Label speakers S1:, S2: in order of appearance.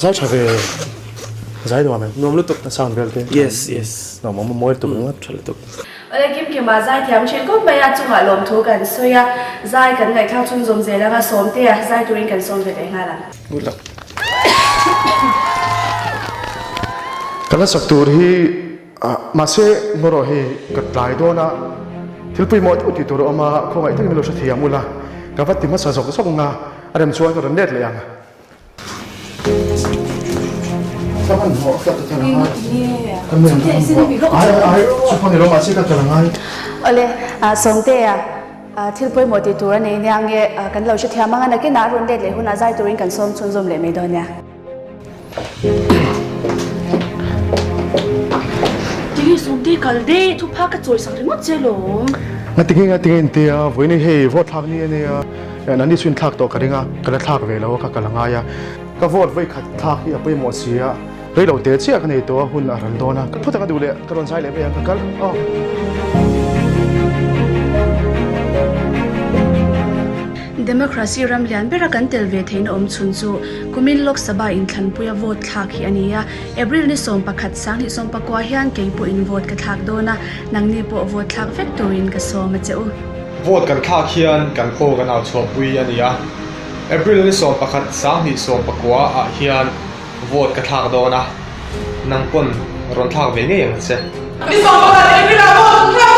S1: Zai tha ve zai nuam em?
S2: Nuam lutuk.
S1: A sound vel te.
S2: Yes yes.
S1: Nuam awm a mawi lutuk ringawt.
S2: Tha lutuk.
S3: Awle Kimkima zaithiam thin khawp mai a chungah lawmthu kan sawi a, zai kan ngaihthlak chhunzawm zel anga Sawmtea zai turin kan sawm ve leh nghal ang.
S2: Good luck.
S1: Ka la sak tur hi mahse ngaw hei ka tlai dawn a, thil pawimawh deuh tih tur a awm a, khawngaih takin min lo hre thei ang ula, ka va ti hmasa zawk zawk ang a, a rem chuan ka rawn let leh ang. Ka hmanhmawh ka kal a ngai. Ka nu ka hmanhmawh. Ai ai chu pawh ni lo mahse ka kal a ngai.
S3: Awle Sawmtea thil pawimawh tih tur a nei nia nge kan lo hrethiam ang a nakinah a rawn let leh hunah zai turin kan sawm chhunzawm leh mai dawn nia.
S4: Tinge Sawmte kal daih thupha ka chawi sak ringawt che lawm.
S1: Ngatinge ngatinge intia vawiin hei vote thlak ni a nia. An ni chu in thlak tawh ka ring a, ka la thlak ve lo a, ka kal a ngai a. Ka vote vawi khat thlak hi a pawimawh si a, rei lo te chiah ka nei tawh a, hun a ral dawn a. Ka phut ang a duh leh ka rawn zai leh mai ang, ka kal aw.
S3: Democracy ram lian bera kan tel ve theihna awm chhun chu kumin Lok Sabha inthlanpuia vote thlak hi a ni a. April ni 11 2019 hian kei pawhin vote ka thlak dawn a, nangni pawh vote thlak vek turin ka sawm a che u.
S5: Vote kan thlak hian kan aw kan au chhuahpui a ni a, April ni 11 2019 ah hian vote ka thlak dawn a, nang pawn rawn thlak ve ngei ang che.
S6: Ni 11 April ah vote kan thlak.